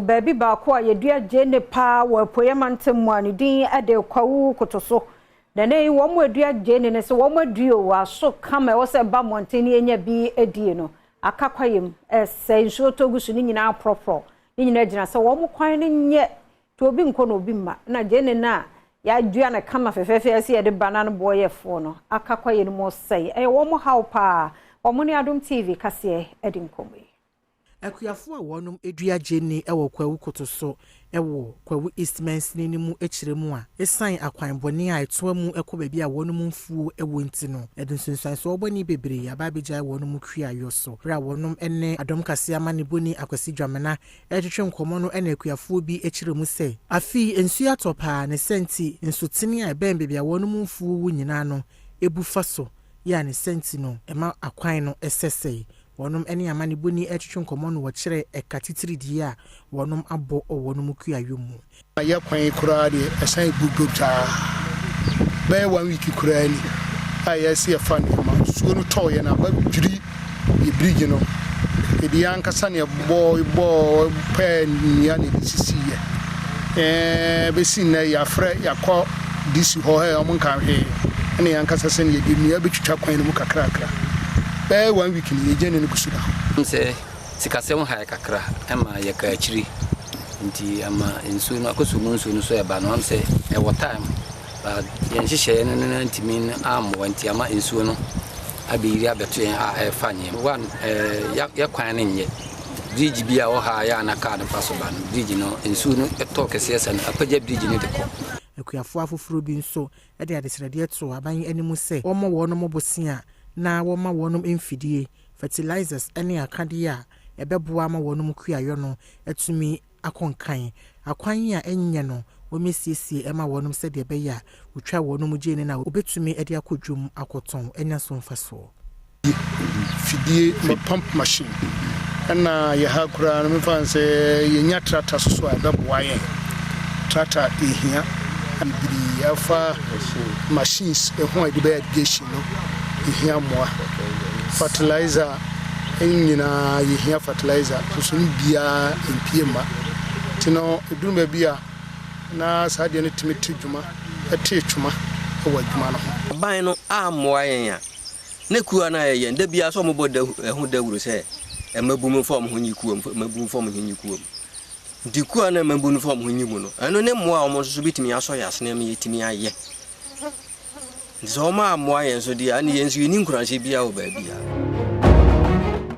baabi baako a yɛdua gyeene paa wɔ Apueeɛ mantam mu a ne din de Kwawu Kotoso. Na ɛnnɛ yi wɔn a ɛdua gyeene no sɛ wɔn adua o, aso kama ɛwɔ sɛ ɛba mmɔnten na yɛnya bi die no, aka kwaeɛ mu, ɛsɛe, nsuo tɔ gu so ne nyinaa aporɔporɔ. Ne nyinaa gyina sɛ wɔn kwan no nyɛ nti obi nkɔ na obi mma. Na gyeene no a yɛadua no kama fɛfɛɛfɛ a ɛsɛ yɛde ba na no boɔ yɛ foɔ no, aka kwaeɛ no mu ɔsɛe. Ɛyɛ wɔn haw paa. Wɔn ne Adom TV kaseɛ adi nkɔmmɔ yi. Akuafo a wɔnom dua gyeene wɔ Kwawu Kotoso wɔ Kwawu East mansini no mu kyerɛ mu a, esiane akwan bɔne a ɛtoa mu kɔ baabi a wɔnom mfuo wɔ nti no, ɛde nsunsuansoɔ bɔne bebree aba abɛgyae wɔnom kuayɔ so. Berɛ a wɔnom ne Adom Kaseɛ amanebɔni Akwasi Dwamena retwetwe nkɔmmɔ no na akuafoɔ bi kyerɛ mu sɛ, afe yi nsuo atɔ paa ne saa nti nsutene a ɛbɛn baabi a wɔnom mfuo wɔ nyinaa no bu fa so yɛ a ne saa nti no ɛma akwan no sɛsɛe. Wɔnom ne amanebɔni retwetwe nkɔmmɔ no wɔkyerɛ ɛka titiridie a wɔnom abɔ wɔ wɔnom kuayɔ mu. Yɛ kwan yi koraa deɛ ɛsan bu dwom saa bɛyɛ one week koraa ni a yɛse yɛfa nneɛma nsuo no tɔɔyɛ no aba dwiri yɛ bridge no yɛde yɛn ankasa na yɛbɔ bɔɔ pɛɛ nnua na yɛde sisiiɛ ɛɛ bɛsi nnɛ yɛafrɛ yɛakɔ DC hɔ ɛ wɔn nka hwee ɛna yɛn ankasa sɛ yɛde nnua bɛtwitwa kwan no mu kakrakra bɛyɛ one week ni yɛgya ne no gu so da hɔ. Sɛ sikasɛm hae kakra ma yɛkaa akyiri nti ama nsuo no akɔsɔ mu nsuo no so ɛba no am sɛ ɛwɔ time but yɛn nhyehyɛeɛ no no ntumi ammoa nti ama nsuo no abɛyiri abɛto yɛn a ɛfa nneɛma one ɛɛ yɛ kwan no nyɛ bridge bi a wɔ ha a yɛ a na kaa no fa so ba no bridge no nsuo no ɛtɔ kɛseɛ sɛ no apagya bridge no de kɔ. Akuafoɔ afoforɔ bi nso de adesrɛdeɛ too aban anim sɛ wɔmmɔ wɔnom bosea na wɔmma wɔnom mfidie, fertilizers ne akadeɛ a ɛbɛboa ama wɔnom kuayɔ no atumi akɔ nkan. Akwan a ɛnyɛ no wɔmmɛsiesie ma wɔnom sɛdeɛ ɛbɛyɛ a wɔtwa wɔnom gyeene no a wɔbɛtumi de akɔ dwam akɔtɔn anya so mfasoɔ. Fidie pump machine ɛna yɛ ha koraa no mefa sɛ yɛnya tractor soso a ɛbɛboa yɛn. Tractor yɛhia bebree afa machines ɛho a yɛde bɛyɛ irrigation no yɛhia mmoa. Fertilizer nyinaa yɛhia fertilizer nso no biara mpie mma nti no ɛduru baabi a na saa deɛ no tumi te dwuma ɛte twoma wɔ adwuma no ho. Aban no ammoa yɛn a na kuo no a yɛyɛ da biara sɛ ɔmobɔ ɛho dawuro sɛ mmabun mfa ɔmo ho nyi kuo mu, mmabun mfa ɔmo ho nyi kuo mu. Nti kuo no mmabun mfa ɔmo ho nyi mu no, ɛno ne mmoa a ɔmo nso so bitumi asɔ yɛn asene ama yɛtumi ayɛ. Nti sɛ ɔmo ammoa yɛn nso deɛ, ɛne yɛn nso yɛnni nkuranhyɛ biara wɔ baabi a.